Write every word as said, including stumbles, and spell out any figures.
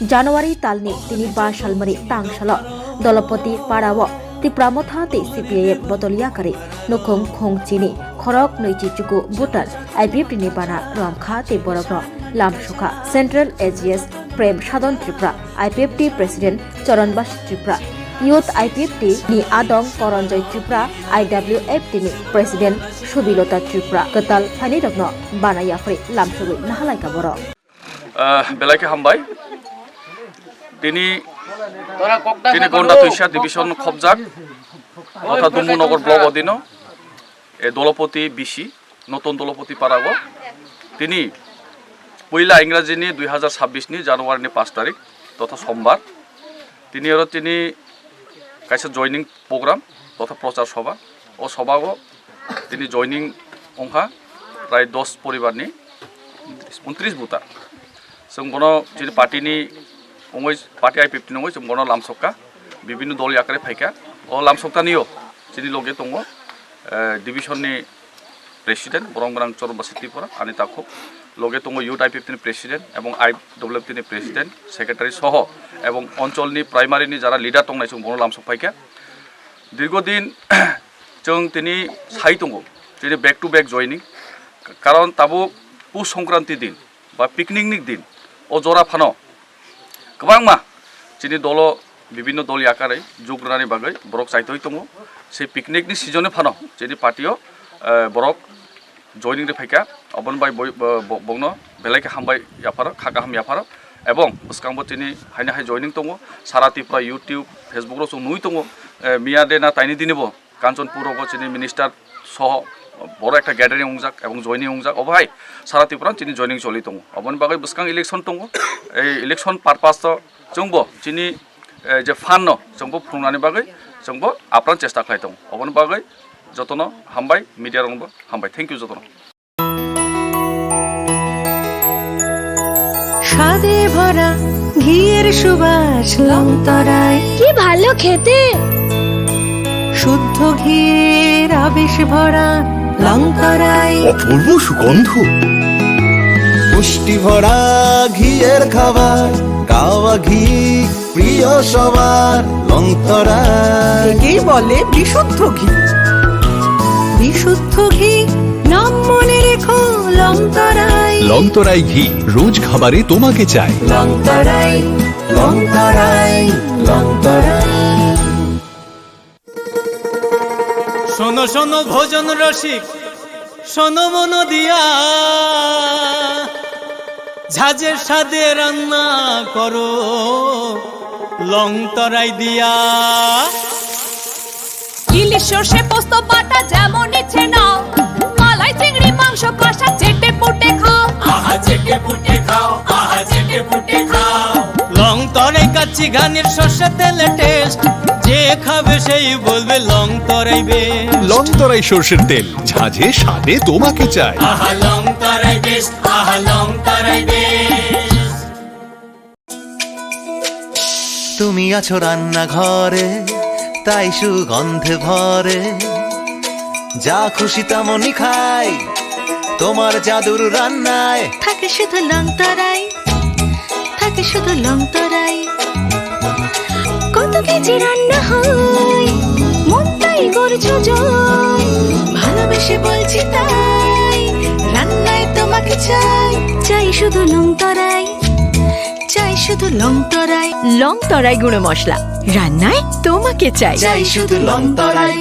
January talni tini ba salmani tang salo Dolopoti parao Tipra Motha tei C P I M bodol yakarwi nukhung khung chini khorok nwichi chuku voter I P F T ni bana romkha tei borokno lamsukha. Central A G S Prem Sadon Tripura, I P F T President Charan Basi Tripura, Youth I P F T ni adong Koronjoy Tripura, I W F T ni President Subilota Tripura kwtal phainairokno bana yapharwi lamsugwi nahalaikha borok. Ah, belai khe hambai. Tini, tini Gonda Tuisa division khobjak, Motha Dumbu Nogor block odino, e Dolopoti B C, Notun Dolopoti parao. Tini puila Ingrajini dui hazar sabbish ni January ni pash tarik, totha Sombar. Tini oro tini kaisa joining program, totha prochar sobha. O sobhao tini joining wngkha prai dos poribar ni untris buta. Chwng bono chini party ni wngwi, party I P F T ni wngwi chwng bono lamsokha, bibinno dol yakarwi phaikha. O lamsoktanio chini loge tongo, eh, division ni President, borok wngkha Charan Basi Tripura, ani takhuk. Loge tongo Youth I P F T ni President ebong I W F T ni President, Secretary soho, ebong oncholni primary ni jara leader tongnai chwng bono lamsok phaikha. Dirgo din chwng tini sai tongo, tini back to back joining, karon tabuk Pus Songkranti din ba picnic ni din, o jora phano kwbangma chini dolo, bibinno dol yakarwi jug rwnani bagwi borok chaitoi tongo. Se picnic ni season phano chini party o, eh, borok joining rwi phaikha, oboni bai boi-, bo-, bo-, bongno belai khe hambai yapharo, kha kaham yapharo, ebong bwskango tini haino hai joining tongo. Sara Tripura YouTube, Facebook rok chwng nugwi tongo, eh, miya de na taini dini bo Kanchanpur rogo chini minister soho boro ekta gathering wngjak ebong joining wngjak, obo hai sara Tripura chini joining choli tongo. Oboni bagwi bwskang election tongo, ei election purpose to chwngbo chini, eh, je fund no chwngbo phunuknani bagwi chwngbo apran chesta khlai tongo. Oboni bagwi jotono hambai, media rokno bo hambai. Thank you jotono. স্বাদে ভরা ঘিয়ের সুবাস লং তরাই। কি ভালো খেতে। শুদ্ধ ঘিয়ের আবেশ ভরা লং তরাই। অপূর্ব সুগন্ধ। পুষ্টি ভরা ঘিয়ের খাবার, কাওয়া ঘি প্রিয় সবার লং তরাই। একেই বলে বিশুদ্ধ ঘি। বিশুদ্ধ ঘি, নাম মনে রেখো লং তরাই। লং তরাই ঘি, রোজ খাবারে তোমাকে চাই। লং তরাই, লং তরাই, লং তরাই। শোনো শোনো ভোজন রসিক, শোনো মন দিয়া, ঝাঁঝের স্বাদে রান্না করো লং তরাই দিয়া। ইলিশ সর্ষে পোস্ত বাটা যেমন ইচ্ছে নাও, মালাই চিংড়ি মাংস কষা চেটে পুটে খাও। আহা চেটে পুটে খাও, আহা চেটে পুটে খাও। লং তরাই কাচ্চি ঘানির সর্ষে তেলে টেস্ট, যে খাবে সেই বলবে লং তরাই বেস্ট। লং তরাই সর্ষের তেল, ঝাঁঝে স্বাদে তোমাকে চাই। আহা লং তরাই বেস্ট, আহা লং তরাই বেস্ট। তুমি আছো রান্নাঘরে, তাই সুগন্ধে ভরে। যা খুশি তেমনই খাই, তোমার জাদুর রান্নায়। থাকে শুধু লং তরাই, থাকে শুধু লং তরাই। কত কেজি রান্না হয়, মনটাই করছো জয়। ভালোবেসে বলছি তাই, রান্নায় তোমাকে চাই। চাই শুধু লং তরাই, চাই শুধু লং তরাই। লং তরাই গুঁড়ো মশলা, রান্নায় তোমাকে চাই। চাই শুধু লং তরাই।